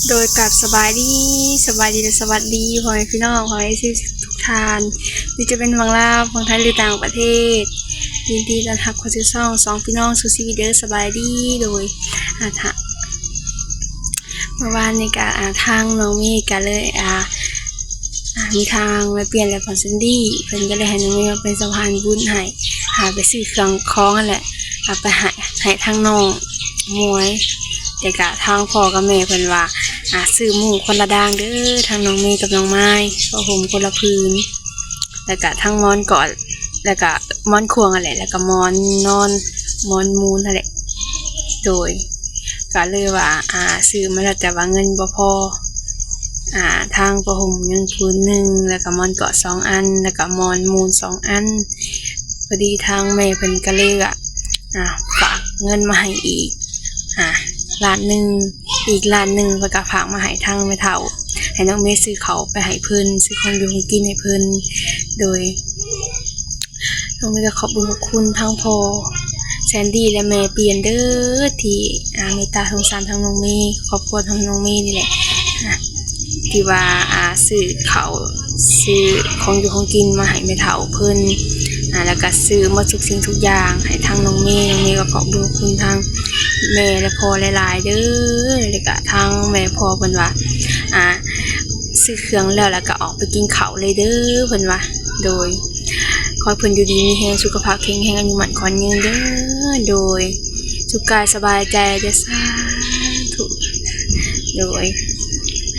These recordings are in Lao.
ໂດຍ ກາບສະບາຍດີ ສະບາຍດີ ແລະ ສະຫວັດດີພໍ່ແມ່ພີ່ນ້ອງ ພໍ່ແມ່ເອັຟຊີທຸກທ່ານ ບໍ່ວ່າຈະເປັນຝັ່ງລາວ ຝັ່ງໄທ ຫຼື ຕ່າງປະເທດ ຍິນດີຕ້ອນຮັບເຂົ້າສູ່ຊ່ອງສອງພີ່ນ້ອງສູ້ຊີວິດເດີ. ສະບາຍດີ. ໂດຍ ອາ ທະ ເມື່ອວານນີ້ກະ ອາ ທາງນ້ອງເມກະເລີຍ ອາ ອາ ມີທາງແມ່ປ່ຽນ ແລະ ພໍ່ແຊນດີ້ ເພິ່ນກະເລີຍໃຫ້ນ້ອງເມມາເປັນສະພານບຸນໃຫ້ ອາ ໄປຊື້ເຄື່ອງຂອງຫັ້ນແຫຼະ ເອົາໄປໃຫ້ ໃຫ້ທາງນ້ອງມວຍ ແລ້ວກະທາງພໍ່ກັບແມ່ເພິ່ນວ່າ ອາ ຊື້ມຸ້ງຄົນລະດາງເດີ ທາງນ້ອງເມກັບນ້ອງມາຍ ຜ້າຫົ່ມຄົນລະຜືນ ແລ້ວກະທັງໝອນກອດ ແລ້ວກະໝອນຂ້ວງຫັ້ນແຫຼະ ແລ້ວກະໝອນນອນ ໝອນມູນຫັ້ນແຫຼະ. ໂດຍ ກະເລີຍວ່າ ອາ ຊື້ມາແລ້ວ ແຕ່ວ່າເງິນບໍ່ພໍ ອາ ທາງຜ້າຫົ່ມຍັງຜືນໜຶ່ງ ແລ້ວກະໝອນກອດສອງອັນ ແລ້ວກະໝອນມູນສອງອັນ. ພໍດີທາງແມ່ເພິ່ນກະເລີຍວ່າ ອາ ຝາກເງິນມາໃຫ້ອີກ ອາ ລ້ານໜຶ່ງ ອີກລ້ານໜຶ່ງ ເພິ່ນກະຝາກມາໃຫ້ທາງແມ່ເຖົ້າ ໃຫ້ນ້ອງເມຊື້ເຂົ້າໄປໃຫ້ເພິ່ນ ຊື້ຂອງຢູ່ຂອງກິນໃຫ້ເພິ່ນ. ໂດຍ ນ້ອງເມກະຂອບບຸນຂອບຄຸນທາງພໍ່ແຊນດີ້ ແລະ ແມ່ປ່ຽນເດີ ທີ່ ອາ ເມດຕາສົງສານທາງນ້ອງເມ ຄອບຄົວທາງນ້ອງເມນີ້ແຫຼະ ອາ ທີ່ວ່າ ອາ ຊື້ເຂົ້າ ຊື້ຂອງຢູ່ຂອງກິນມາໃຫ້ແມ່ເຖົ້າເພິ່ນ ອາ ແລ້ວກະຊື້ໝົດທຸກສິ່ງທຸກຢ່າງໃຫ້ທາງນ້ອງເມ. ນ້ອງເມກະຂອບບຸນຂອບຄຸນທາງແມ່ ແລະ ພໍ່ຫຼາຍໆເດີ ແລ້ວກະທາງແມ່ພໍ່ເພິ່ນວ່າ ອາ ຊື້ເຄື່ອງແລ້ວ ແລ້ວກະອອກໄປກິນເຂົ້າເລີຍເດີ ເພິ່ນວ່າ. ໂດຍ ຂໍໃຫ້ເພິ່ນຢູ່ດີມີແຮງ ສຸຂະພາບແຂງແຮງ ອາຍຸໝັ້ນຂວັນຍືນເດີ. ໂດຍ ສຸກາຍສະບາຍໃຈເດີ ສາທຸ. ໂດຍ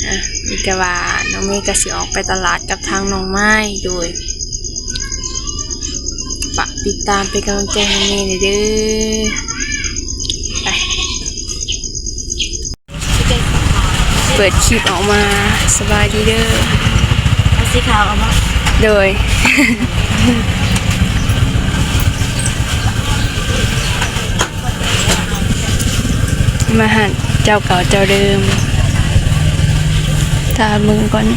ອາ ມີແຕ່ວ່ານ້ອງເມກະຊິອອກໄປຕະຫຼາດກັບທາງນ້ອງມາຍ. ໂດຍ ຝາກຕິດຕາມເປັນກຳລັງໃຈໃຫ້ແມ່ແດ່ເດີ. ໄປ ເປີດຄລິບອອກມາ ສະບາຍດີເດີ ເອົາສີຂາວເອົາບໍ່? ໂດຍ ມາຫາເຈົ້າເກົ່າເຈົ້າເດີມ ຖ້າເບິ່ງກ່ອນ.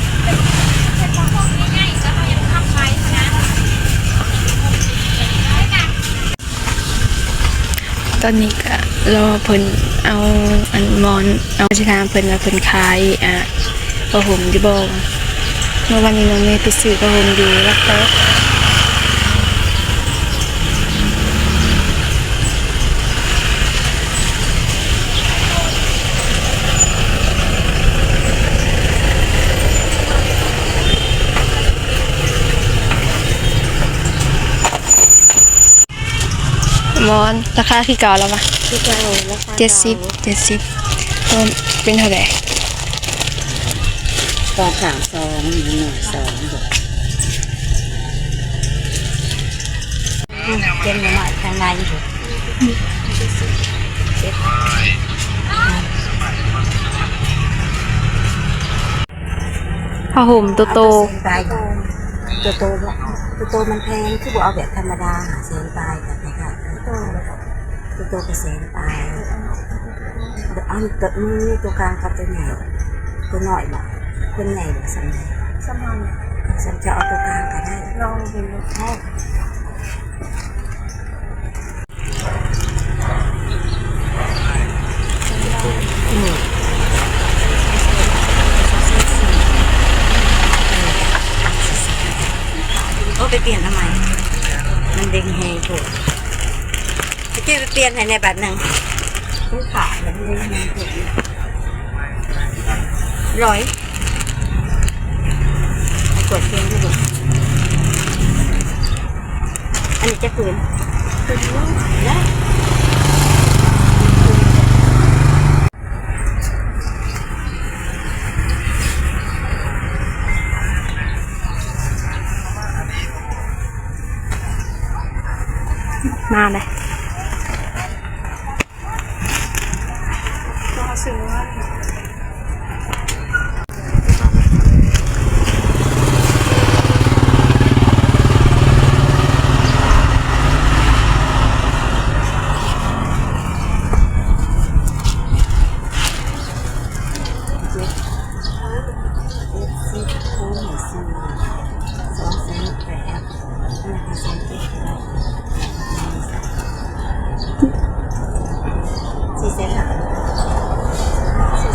ຕອນນີ້ກະລໍເພິ່ນເອົາອັນໝອນ ເອົາ ຊິຖາມເພິ່ນວ່າເພິ່ນຂາຍ ອາ ຜ້າຫົ່ມຢູ່ບໍ່. ເມື່ອວານນີ້ນ້ອງເມໄປຊື້ຜ້າຫົ່ມຢູ່ລັກແປດ. ໝອນ ລາຄາຄືເກົ່າລະວະ? ຄືເກົ່າ ລາຄາເກົ່າ ເຈັດສິບ ເຈັດສິບ. ເປັນເທົ່າໃດ? ສອງຂ້າງສອງ ໜຶ່ງສອງ ອືມ ເປັນໜໍ່ໄມ້ຂ້າງໃນພຸ້ນ. ຜ້າຫົ່ມໂຕໂຕ ເອົາໂຕເຊັນໄປ ໂຕໂຕ ໂຕໂຕມັນແພງ ຄືບໍ່ເອົາແບບທຳມະດາ ຫ້າແສນປາຍ ແບບນີ້ກະ ໂຕ ໂຕກະແສນປາຍ. ເອົາໂຕ ມັນມີໂຕກາງກັບໂຕໃຫຍ່ ໂຕນ້ອຍບໍ? ຄົນໃຫຍ່ບໍ? ສ່ຳໃດ? ສ່ຳຫັ້ນ ສ່ຳ ຈະເອົາໂຕກາງກະໄດ້ ລອງເບິ່ງດູ. ໂອ້ ໄປປ່ຽນເອົາໃໝ່ ມັນເດັງແຮງໂພດ. ເຈົ້າໄປປ່ຽນໃຫ້ແດ່ບາດໜຶ່ງ ມັນຂາດແລ້ວ ມັນເດັງແຮງໂພດ. ຮ້ອຍ ໃຫ້ກວດເຄງດູລູກ. ອັນນີ້ຈັກຜືນ? ຜືນໜຶ່ງ ໄດ້. ມາເລີຍ. ສີ່ແສນຫ້າ ສີ່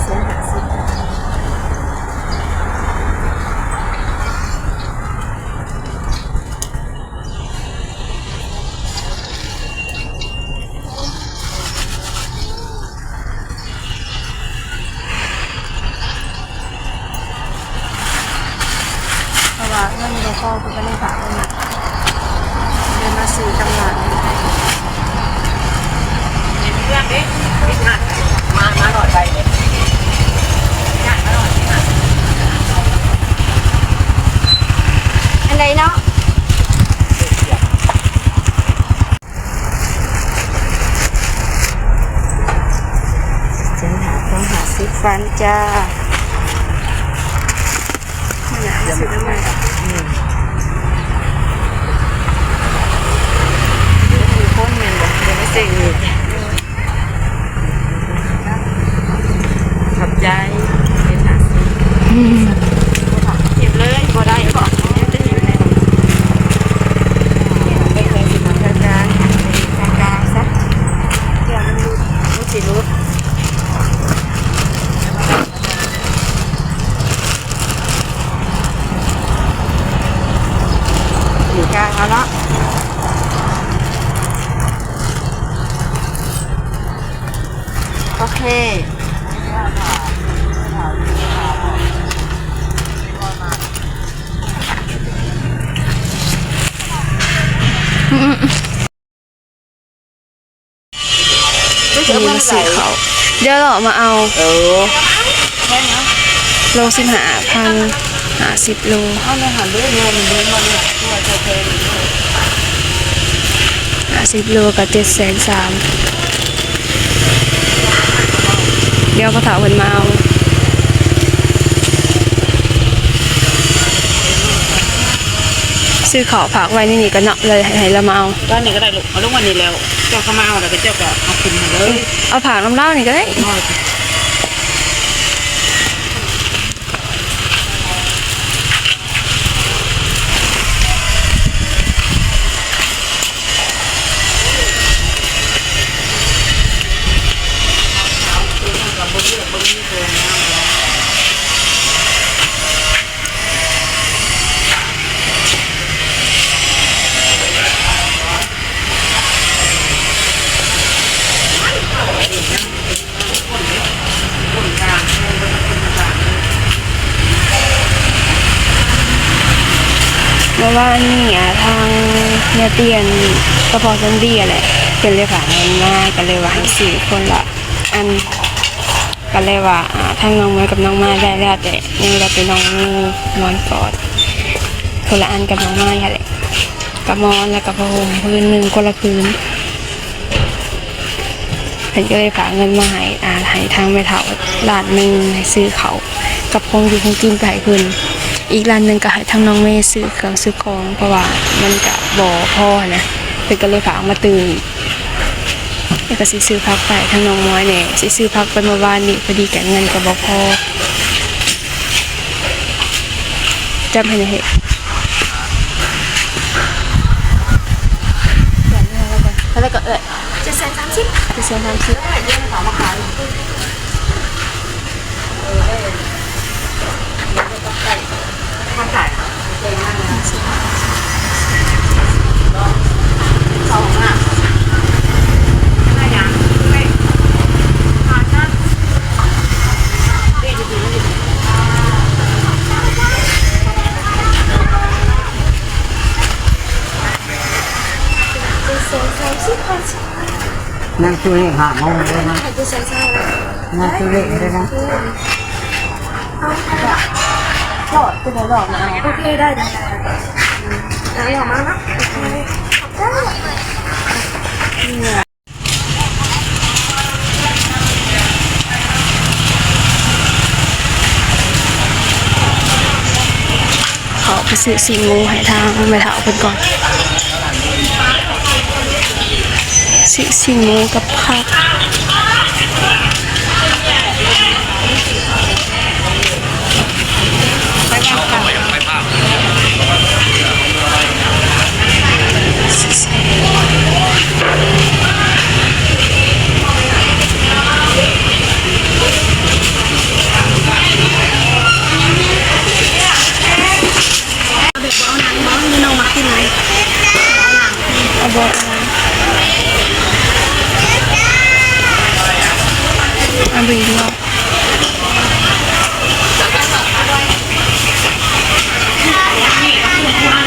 ພໍ່ເພິ່ນກໍເລີຍຝາກເງິນມາ ເລີຍມາຊື້ກັບຫຼານ. ເປັນເພື່ອນເດ້ ມາ ມາຫຼອດໃບເດ້ ມາຫຼອດ ອັນໃດເນາະ? ເຈັດສິບ ຫ້າສິບພັນຈ້າ. ຂອບໃຈ. ເກັບເລີຍ ບໍ່ໄດ້ບໍ່ ຢູ່ກາງເອົາເນາະ. ໂອເຄ. ນີ້ມາຊື້ເຂົ້າ ດຽວເລາະມາເອົາ. ເອີ ໂລສິບຫ້າພັນ ຫ້າສິບໂລ. ຫ້າສິບໂລກໍເຈັດແສນສາມ. ດຽວພໍ່ເຖົ້າເພິ່ນມາເອົາ. ຊື້ເຂົ້າຝາກໄວ້ໃນນີ້ກ່ອນເນາະ ແລ້ວໃຫ້ລາວມາເອົາ. ໄວ້ນີ້ກໍໄດ້ລູກ ເອົາລົງໄວ້ນີ້ແລ້ວ ເຈົ້າເຂົ້າມາເອົາ ແລ້ວກໍເຈົ້າກໍເອົາຂຶ້ນໃຫ້ເລີຍ. ເອົາຝາກນຳລາວນີ້ກໍໄດ້. ເມື່ອວານນີ້ ອາ ທາງຍາຕຽນ ກະເພາະສັນດີຫັ້ນແຫຼະ ເພິ່ນເລີຍຝາກເງິນມາ ກໍເລີຍວ່າໃຫ້ຊື້ຄົນລະອັນ ກໍເລີຍວ່າ ອາ ທາງນ້ອງມວຍກັບນ້ອງມາຍໄດ້ແລ້ວ ແຕ່ຍັງເຫຼືອແຕ່ນ້ອງມີໝອນກອດ ຄົນລະອັນກັບນ້ອງມາຍຫັ້ນແຫຼະ ກັບໝອນ ແລ້ວກໍຜ້າຫົ່ມພື້ນໜຶ່ງ ຄົນລະຜືນ. ເພິ່ນກໍເລີຍຝາກເງິນມາໃຫ້ ອາ ໃຫ້ທາງແມ່ເຖົ້າລ້ານໜຶ່ງ ໃຫ້ຊື້ເຂົ້າກັບຂອງຢູ່ຂອງກິນໄປໃຫ້ເພິ່ນ, ອີກລ້ານໜຶ່ງກໍໃຫ້ທາງນ້ອງເມຊື້ເຄື່ອງຊື້ຂອງ ເພາະວ່າມັນກະບໍ່ພໍຫັ້ນນະ, ເພິ່ນກໍເລີຍຝາກມາຕື່ມ. ແລ້ວກໍຊິຊື້ຜັກໄປໃຫ້ທາງນ້ອງມອຍແດ່, ຊິຊື້ຜັກໄປເມື່ອວານນີ້ ພໍດີກະເງິນກໍບໍ່ພໍ. ຈັບໃຫ້ແດ່ເຮີ້ຍ. ເທົ່າໃດກໍເອື້ອຍ? ເຈັດແສນສາມສິບ. ເຈັດແສນສາມສິບ. ນາງຊື່ເລກຫ້າໂມງເດ້ນະ. ນາງຊື່ເລກເດ້ນະ. ໂອເຄ ໄດ້ ໄດ້. ເຂົ້າໄປຊື້ຊີ້ນໝູໃຫ້ທາງແມ່ເຖົ້າເພິ່ນກ່ອນ. ຊື້ຊີ້ນໝູກັບຜັກ. ເອົາເບົາະ ເອົາເບົາະ ເອົາເບົາະ. ເອົາເບັງເນາະ. ເອົາ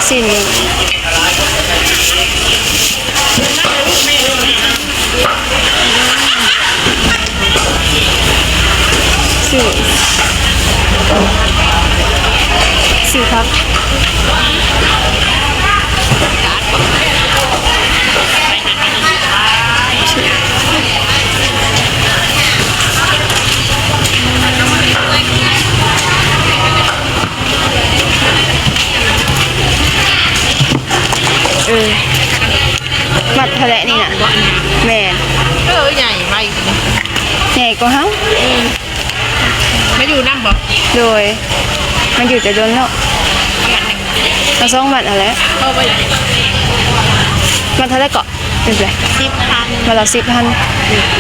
ຊີ້ນ ຊື້ ຊື້ຜັກ. ເອີ ມັດເທົ່າໃດນີ້ນະ? ແມ່ນ. ເອີ ໃຫຍ່ໄວ ໃຫຍ່ກວ່າເຮົາ. ອືມ ມາຢູ່ນຳບໍ່? ໂດຍ ມາຢູ່ແຕ່ດົນແລ້ວ. ເອົາສອງມັດຫັ້ນແຫຼະ. ມັດເທົ່າໃດເກາະ? ເປັນໄປ ສິບພັນ ມັດລະສິບພັນ.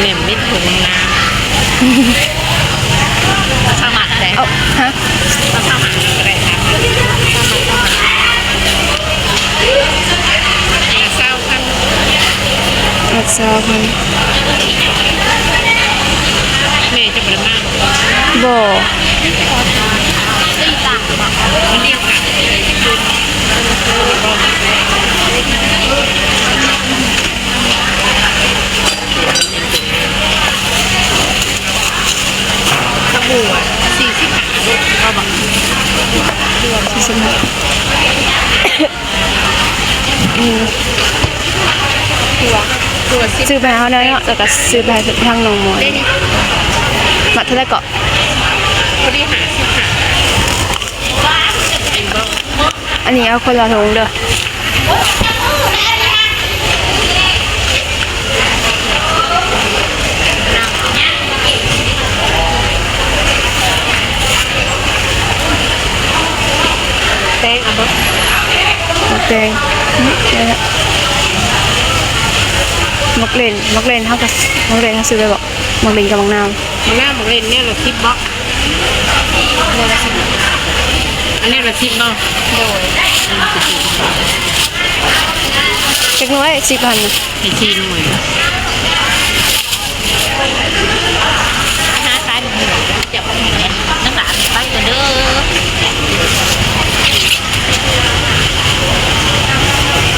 ແມ່ນ ມິດຖົງນາ ສະໝັກແດ່. ເອົາ ຮະ? ສະໝັກກໍໄດ້ ສະໝັກ ສະໝັກ ຊາວພັນ ມັດຊາວພັນ. ແມ່ຈະບໍ່ໄດ້ມາ? ບໍ່. ມັນດຽວກັນ. ຂະບວນສີ່ສິບຫ້າ ເອົາບໍ່? ສີ່ສິບຫ້າ. ອືມ ຕົວ ຕົວສິບ ຊື້ໄປໃຫ້ເຮົາແດ່ເນາະ ແລ້ວກໍຊື້ໄປໃຫ້ທາງນ້ອງມອຍ. ມັດເທົ່າໃດເກາະ? ພໍດີຫ້າສິບຫ້າ. ອັນນີ້ເອົາຄົນລະຖົງເດີ. ແຕງເອົາບໍ່? ໝາກແຕງ ນີ້ແຫຼະ. ໝາກເລັ່ນ ໝາກເລັ່ນເຮົາກໍ ໝາກເລັ່ນເຮົາຊື້ໄປບໍ່? ໝາກເລັ່ນກັບໝາກນາວ. ໝາກນາວ ໝາກເລັ່ນແນວລະສິບບໍ່? ອັນແນວລະສິບບໍ່? ໂດຍ. ຈັກໜ່ວຍ? ສິບພັນນະ ໃຫ້ສີ່ໜ່ວຍ. ຫາຂາຍໝາກເລັ່ນ ເຈົ້າ ນ້ຳຫຼານໄປກັນເດີ.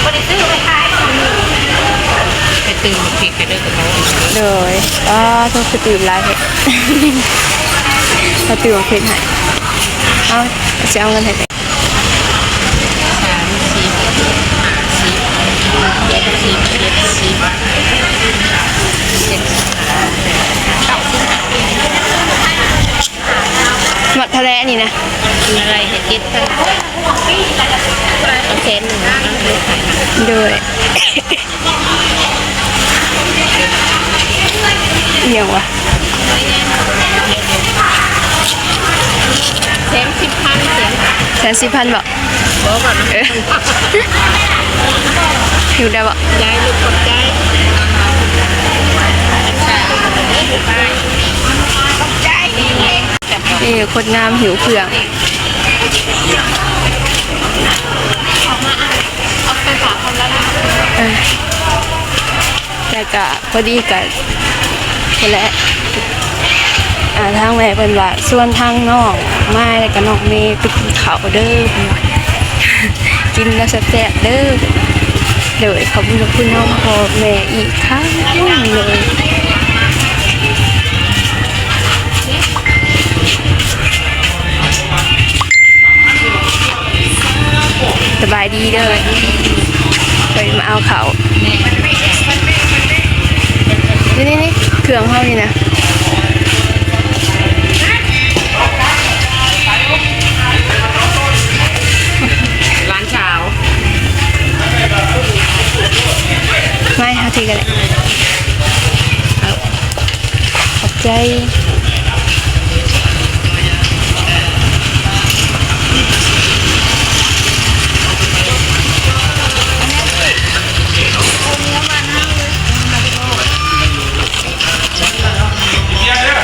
ບໍ່ໄດ້ຊື້ໄປຂາຍ. ໄປຕື່ມໝາກພິກກັນເດີກັບເຂົາ. ໂດຍ. ອ້າ ໂທດ ຄືຕື່ມຫຼາຍແທ້. ເຂົາຕື່ມໝາກພິກໃຫ້. ເອົາ ຊິເອົາເງິນໃຫ້. ສາມສິບ ຫ້າສິບ ຫົກສິບ ເຈັດສິບ ແປດສິບ ເກົ້າສິບ. ໝົດເທົ່າໃດອັນນີ້ນະ? ອັນນີ້ເຈັດພັນ. ເອົາແສນໜຶ່ງເນາະ. ໂດຍ. ອີ່ຫຍັງວະ? ແສນສິບພັນ ແສນສິບພັນບໍ? ບໍ່ ບໍ່ນະ. ເອີ ຢູ່ໄດ້ບໍ? ໄດ້ລູກ ຂອບໃຈ. ນີ້ຄົນງາມຫິ້ວເຄື່ອງ. ເອີ ແລ້ວກະພໍດີກະ ພຸ້ນແຫຼະ ອ່າ ທາງແມ່ເພິ່ນວ່າຊວນທາງນ້ອງມາຍ ແລ້ວກະນ້ອງເມໄປກິນເຂົ້າເດີ ເພິ່ນວ່າ ກິນແລ້ວແຊບໆເດີ. ໂດຍ ຂອບຄຸນ ຂອບຄຸນທາງພໍ່ແມ່ອີກຄັ້ງໜຶ່ງ. ສະບາຍດີເດີ ຂ້ອຍມາເອົາເຂົ້າ. ນີ້ໆໆ ເຄື່ອງເຮົານີ້ນະ. ຫຼານສາວ ມາ ເຮົາຖືກັນ. ເອົາ ຂອບໃຈ.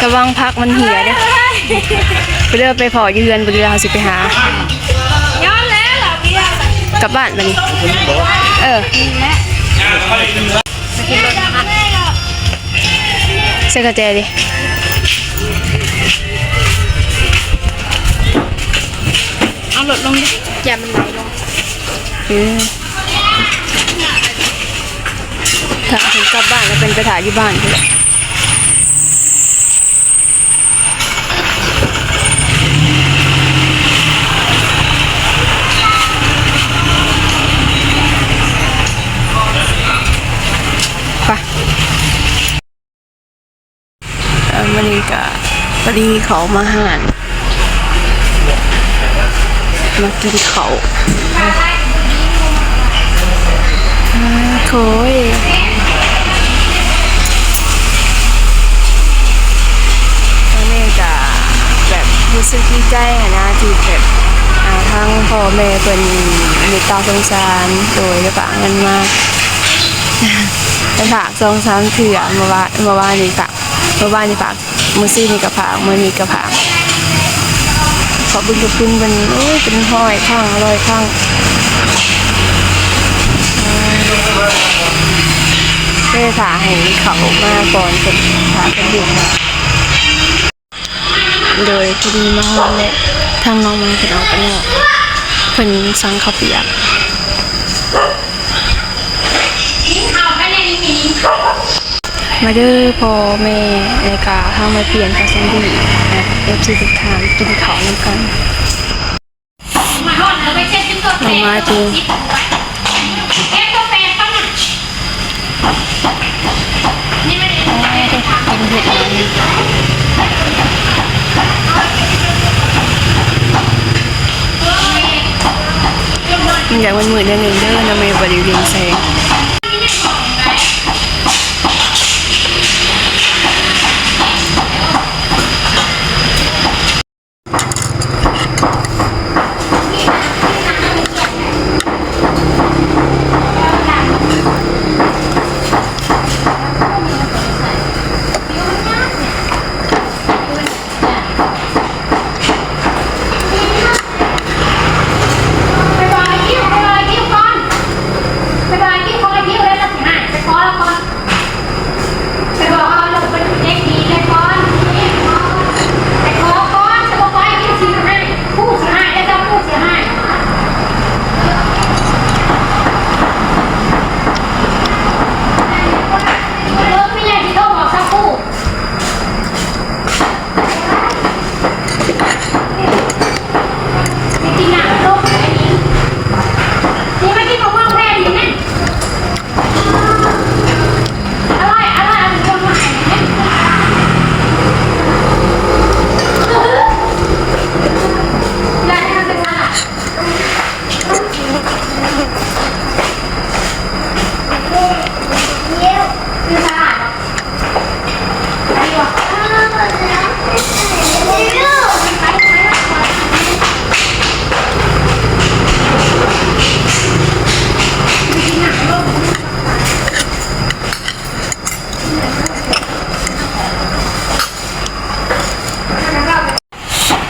ລະວັງຜັກມັນເຫ່ຍເດີ້. ໄປເດີ ໄປພໍ້ຢູ່ເຮືອນ ໄປເດີ ເຮົາຊິໄປຫາ. ກັບບ້ານບາດນີ້. ເອີ. ໃສ່ກະແຈເດ. ເອົາລົດລົງເດ ຢ່າມັນໄຫຼລົງ. ເອີ ຖ້າເພິ່ນກັບບ້ານ ແລ້ວເພິ່ນໄປຖ້າຢູ່ບ້ານພຸ້ນແຫຼະ. ໄປ. ເອີ ມື້ນີ້ກະພໍດີເຂົ້າມາຮ້ານ ມາກິນເຂົ້າ. ໂອ້ຍ ທາງແມ່ກະແບບຮູ້ສຶກດີໃຈຫັ້ນນະ ທີ່ແບບ ອ່າ ທາງພໍ່ແມ່ເພິ່ນເມດຕາສົງສານ ໂດຍ ແລ້ວກະເອົາເງິນມາ ໄປຝາກສອງສາມເທື່ອ ເມື່ອວານ ເມື່ອວານນີ້ຝາກ ເມື່ອວານນີ້ຝາກ ມື້ຊືນນີ້ກະຝາກ ມື້ນີ້ກະຝາກ. ຂອບບຸນຂອບຄຸນເພິ່ນ ໂອ້ຍ ເປັນຮ້ອຍຄັ້ງ ຮ້ອຍຄັ້ງ. ເອີ ຖ້າໃຫ້ເຂົາມາກ່ອນ ເພິ່ນ ຖ້າເພິ່ນຢູ່. ໂດຍ ພໍດີມາຮອດແລ້ວ ທາງນ້ອງມາເພິ່ນອອກໄປແລ້ວ ເພິ່ນສັ່ງເຂົ້າປຽກ. ມາເດີພໍ່ແມ່ ແລ້ວກະທາງແມ່ປ່ຽນກັບແຊນດີ້ ແລະ ເອັຟຊີທຸກທ່ານ ກິນເຂົ້ານຳກັນ. ມາເດີ. ມັນຢາກມືດໆ ໜ້ອຍໜຶ່ງເດີ ນຳແມ່ບໍ່ໄດ້ເລື່ອງແສງ.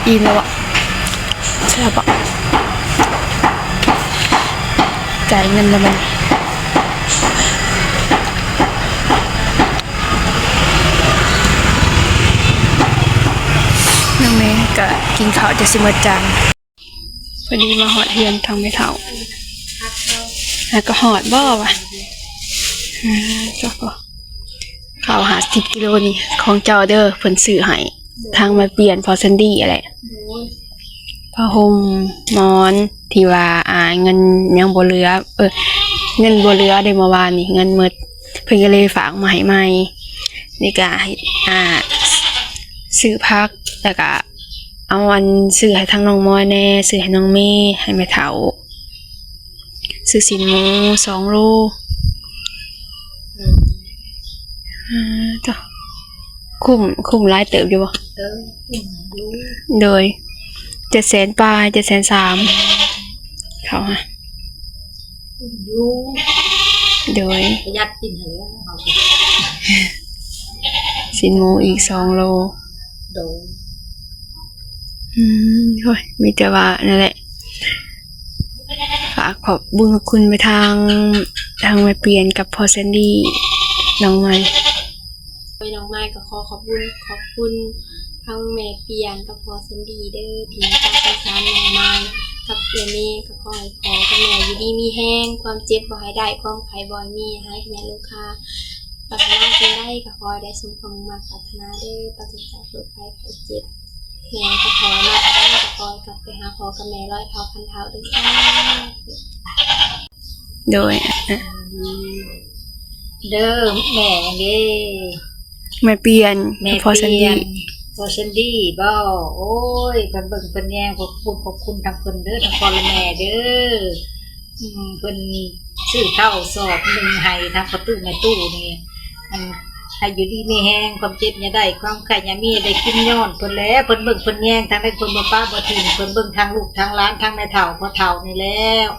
ອີ່ມແລ້ວເບາະ? ແຊບເບາະ? ຈ່າຍເງິນແລ້ວບັດນີ້ ນ້ອງເມກະກິນເຂົ້າຈົນຊິໝົດຈານ. ພໍດີມາຮອດເຮືອນທາງແມ່ເຖົ້າ ຫາກະຮອດບໍ່ວະ? ອ່າ ເຈົ້າ ເຂົ້າຫ້າສິບກິໂລນີ້ຂອງເຈົ້າເດີ ເພິ່ນຊື້ໃຫ້ ທາງແມ່ປ່ຽນ ພໍ່ແຊນດີ້ຫັ້ນແຫຼະ ໂດຍ ຜ້າຫົ່ມ ໝອນ ທີ່ວ່າ ອ່າ ເງິນຍັງບໍ່ເຫຼືອ ເອີ ເງິນບໍ່ເຫຼືອເດ້ ເມື່ອວານນີ້ເງິນໝົດ ເພິ່ນກະເລີຍຝາກມາໃຫ້ໃໝ່ ນີ້ກະ ອ່າ ຊື້ຜັກ ແລ້ວກະ ເອົາອັນ ຊື້ໃຫ້ທາງນ້ອງມອຍແດ່ ຊື້ໃຫ້ນ້ອງເມ ໃຫ້ແມ່ເຖົ້າ ຊື້ຊີ້ນໝູສອງໂລ. ອືມ ເຈົ້າ ຄຸ້ມ ຄຸ້ມຫຼາຍເຕີບຢູ່ບໍ່? ເອີ ຄຸ້ມຢູ່ ໂດຍ ເຈັດແສນປາຍ ເຈັດແສນສາມ ເຂົ້າຫາ ຢູ່ ໂດຍ ປະຢັດກິນຫັ້ນແຫຼະ ຊີ້ນໝູອີກສອງໂລ ໂດຍ ອືມ ໂອ້ຍ ມີແຕ່ວ່ານັ້ນແຫຼະ ຝາກຂອບບຸນຂອບຄຸນໄປທາງ ທາງແມ່ປ່ຽນກັບພໍ່ແຊນດີ້ ນ້ອງໃໝ່ ໂດຍ ນ້ອງໃໝ່ກະຂໍຂອບບຸນຂອບຄຸນທາງແມ່ປ່ຽນກັບພໍ່ແຊນດີ້ເດີ ທີ່ເມດຕາສົງສານນ້ອງໃໝ່. ກັບເອື້ອຍເມ ກໍຂໍໃຫ້ພໍ່ກັບແມ່ຢູ່ດີມີແຮງ, ຄວາມເຈັບບໍ່ໃຫ້ໄດ້, ຄວາມໄຂ້ບໍ່ໃຫ້ມີ, ໃຫ້ພະຍາດລູກຄ້າ ປາດຖະໜາສິ່ງໃດກໍຂໍໃຫ້ໄດ້ສົມຄວາມມຸ່ງມາດປາດຖະໜາເດີ. ປາສະຈາກໂລກໄຂ້ໄຂ້ເຈັບ, ແມ່ກໍຂໍມາໃດກໍຂໍໃຫ້ກັບໄປຫາພໍ່ກັບແມ່ຮ້ອຍເທົ່າພັນເທົ່າເດີ. ໂດຍ ເດີ ແມ່ຫຍັງເດ້? ແມ່ປ່ຽນ ແມ່ປ່ຽນ ພໍ່ແຊນດີ ພໍ່ແຊນດີບໍ? ໂອ້ຍ ເພິ່ນເບິ່ງເພິ່ນແຍງ ຂອບຄຸນ ຂອບຄຸນທາງເພິ່ນເດີ ທາງພໍ່ແລະແມ່ເດີ. ອືມ ເພິ່ນຊື້ເຂົ້າສອບໜຶ່ງໃຫ້ທາງພໍ່ຕູ້ແມ່ຕູ້ນີ້ ອັນ ໃຫ້ຢູ່ດີມີແຮງ, ຄວາມເຈັບຢ່າໄດ້, ຄວາມໄຂ້ຢ່າມີ, ໄດ້ກິນຍ້ອນເພິ່ນແຫຼະ. ເພິ່ນເບິ່ງເພິ່ນແຍງທາງໃດ ເພິ່ນບໍ່ປະບໍ່ຖິ້ມ, ເພິ່ນເບິ່ງທາງລູກທາງຫຼານ ທາງແມ່ເຖົ້າພໍ່ເຖົ້ານີ້ແລ້ວ.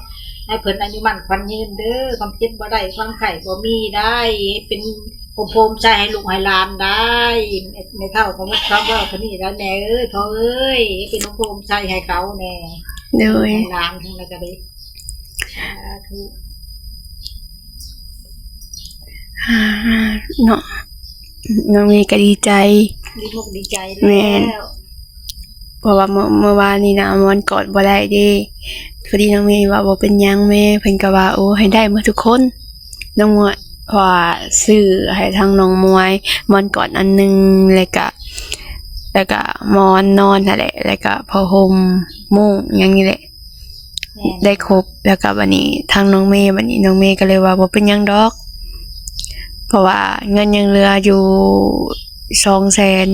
ໃຫ້ເພິ່ນອາຍຸໝັ້ນຂວັນຍືນເດີ, ຄວາມເຈັບບໍ່ໄດ້ ຄວາມໄຂ້ບໍ່ມີໄດ້, ເປັນຮົ່ມໂພມໃສໃຫ້ລູກໃຫ້ຫຼານໄດ້. ແມ່ເຖົ້າກໍໝົດຄວາມເວົ້າເທົ່ານີ້ແລ້ວແມ່ເອີຍ, ພໍ່ເອີຍ ເປັນຮົ່ມໂພມໃສໃຫ້ເຂົາແດ່. ໂດຍ ໃຫ້ຫຼານທັງໃດກໍດີ. ສາທຸ ເນາະ. ນ້ອງເມກໍດີໃຈ ດີອົກດີໃຈ. ແມ່ນ ແລ້ວ ເພາະວ່າເມື່ອ ເມື່ອວານນີ້ນະ ໝອນກອດບໍ່ໄດ້ເດ້. ພໍດີນ້ອງເມວ່າ ບໍ່ເປັນຫຍັງແມ່, ເພິ່ນກໍວ່າ ໂອ້ ໃຫ້ໄດ້ໝົດທຸກຄົນ. ນ້ອງມວຍ ເພາະວ່າຊື້ໃຫ້ທາງນ້ອງມວຍ ໝອນກອດອັນໜຶ່ງ ແລ້ວກະ ແລ້ວກະໝອນນອນຫັ້ນແຫຼະ ແລ້ວກະຜ້າຫົ່ມ ມຸ້ງຫຍັງນີ້ແຫຼະ ແມ່ນ ໄດ້ຄົບ. ແລ້ວກໍບັດນີ້ທາງນ້ອງເມ ບັດນີ້ນ້ອງເມກໍເລີຍວ່າ ບໍ່ເປັນຫຍັງດອກ ເພາະວ່າເງິນຍັງເຫຼືອຢູ່ສອງແສນ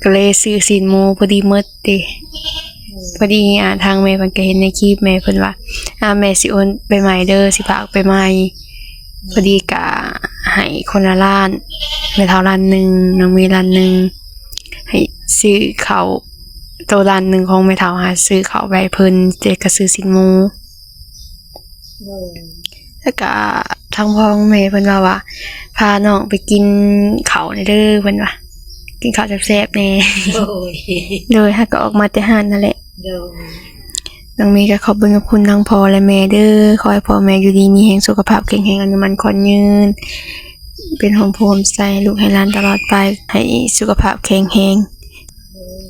ກໍເລີຍຊື້ຊີ້ນໝູ ພໍດີໝົດເດ້. ອືມ ພໍດີ ອ່າ ທາງແມ່ເພິ່ນກໍເຫັນໃນຄລິບ ແມ່ເພິ່ນວ່າ ອ່າ ແມ່ຊິໂອນໄປໃໝ່ເດີ ຊິຝາກໄປໃໝ່. ອືມ ພໍດີກະໃຫ້ຄົນລະລ້ານ ແມ່ເຖົ້າລ້ານໜຶ່ງ ນ້ອງເມລ້ານໜຶ່ງ ໃຫ້ຊື້ເຂົ້າ ໂຕລ້ານໜຶ່ງຂອງແມ່ເຖົ້າຫາຊື້ເຂົ້າໄປໃຫ້ເພິ່ນ ແຕ່ກໍຊື້ຊີ້ນໝູ. ໂດຍ ແລ້ວກະທາງພໍ່ແມ່ເພິ່ນເວົ້າວ່າ ພານ້ອງໄປກິນເຂົ້າແດ່ເດີ ເພິ່ນວ່າ ກິນເຂົ້າແຊບໆແດ່. ໂດຍ ໂດຍ ຫາກໍອອກມາແຕ່ຮ້ານນັ້ນແຫຼະ. ໂດຍ ນ້ອງເມກໍຂອບບຸນຂອບຄຸນທັງພໍ່ແລະແມ່ເດີ. ຂໍໃຫ້ພໍ່ແມ່ຢູ່ດີມີແຮງ ສຸຂະພາບແຂງແຮງ ອາຍຸໝັ້ນຂວັນຍືນ ເປັນຮົ່ມໂພມໃສໃຫ້ລູກໃຫ້ຫຼານຕະຫຼອດໄປ ໃຫ້ສຸຂະພາບແຂງແຮງ. ໂດຍ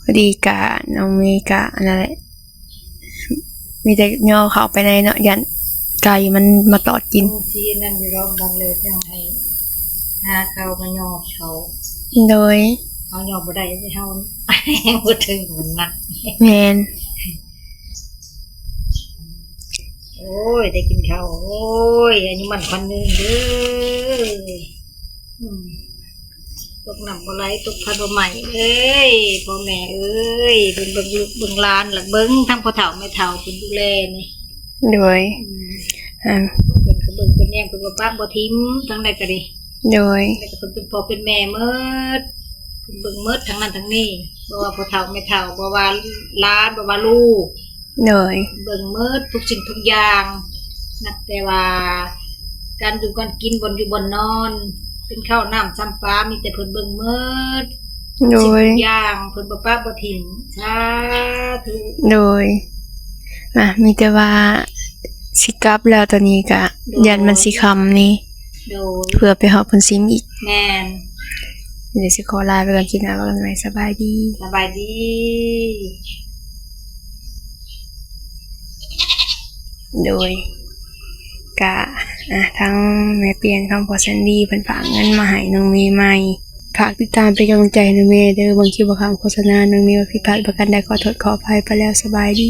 ພໍດີກະນ້ອງເມກະອັນນັ້ນແຫຼະ ມີແຕ່ຍໍເຂົ້າໄປໃນເນາະ ຢ້ານໄກ່ມັນມາຕອດກິນ. ໂອ້ ຊິນັ້ນຢູ່ດອກ ບາງເລີຍຈັ່ງໃຫ້ຫາເຂົ້າມາຍໍເຂົ້າ. ໂດຍ ເຮົາຍໍບໍ່ໄດ້ ເຮົາຍັງບໍ່ເຖິງ ມັນໜັກ. ແມ່ນ. ໂອ້ຍ ໄດ້ກິນເຂົ້າ ໂອ້ຍ ອາຍຸໝັ້ນຂວັນຍືນເດີ. ອືມ ຕົກນ້ຳບໍ່ໄຫຼ ຕົກໄຟບໍ່ໄໝ້ເອີຍ ພໍ່ແມ່ເອີຍ. ເບິ່ງ ເບິ່ງລູກເບິ່ງຫຼານ ລະເບິ່ງທັງພໍ່ເຖົ້າແມ່ເຖົ້າເພິ່ນດູແລນີ້. ໂດຍ ອືມ ອ່າ ເພິ່ນກໍເບິ່ງເພິ່ນແຍງ ເພິ່ນບໍ່ປະບໍ່ຖິ້ມທາງໃດກໍດີ. ໂດຍ ແລ້ວກໍເພິ່ນເປັນພໍ່ເປັນແມ່ໝົດ ເພິ່ນເບິ່ງໝົດທັງນັ້ນທັງນີ້ ບໍ່ວ່າພໍ່ເຖົ້າແມ່ເຖົ້າ ບໍ່ວ່າຫຼານ ບໍ່ວ່າລູກ. ໂດຍ ເບິ່ງໝົດທຸກສິ່ງທຸກຢ່າງ ນັບແຕ່ວ່າການຢູ່ການກິນ ບ່ອນຢູ່ບ່ອນນອນ ເປັນເຂົ້ານ້ຳຊຳປາ ມີແຕ່ເພິ່ນເບິ່ງໝົດ. ໂດຍ ທຸກສິ່ງທຸກຢ່າງ ເພິ່ນບໍ່ປະບໍ່ຖິ້ມ. ສາທຸ. ໂດຍ ອ່ະ ມີແຕ່ວ່າຊິກັບແລ້ວ ຕອນນີ້ກະ ໂດຍ ຢ້ານມັນຊິຄ່ຳນີ້. ໂດຍ ເພື່ອໄປຮອດພຸ້ນຊິມອີກ. ແມ່ນ. ດຽວຊິຂໍລາໄປກ່ອນ ຄລິບໜ້າເວົ້າກັນໃໝ່. ສະບາຍດີ. ສະບາຍດີ. ໂດຍ ກະ ອ່າ ທາງແມ່ປ່ຽນ ຄຳພໍ່ແຊນດີ ເພິ່ນຝາກເງິນມາໃຫ້ນ້ອງເມໃໝ່. ຝາກຕິດຕາມເປັນກຳລັງໃຈໃຫ້ນ້ອງເມເດີ. ເບິ່ງຄລິບບໍ່ຂ້າມໂຄສະນາ. ນ້ອງເມວ່າຜິດພາດປະການໃດ ຂໍໂທດຂໍອະໄພໄປແລ້ວ. ສະບາຍດີ.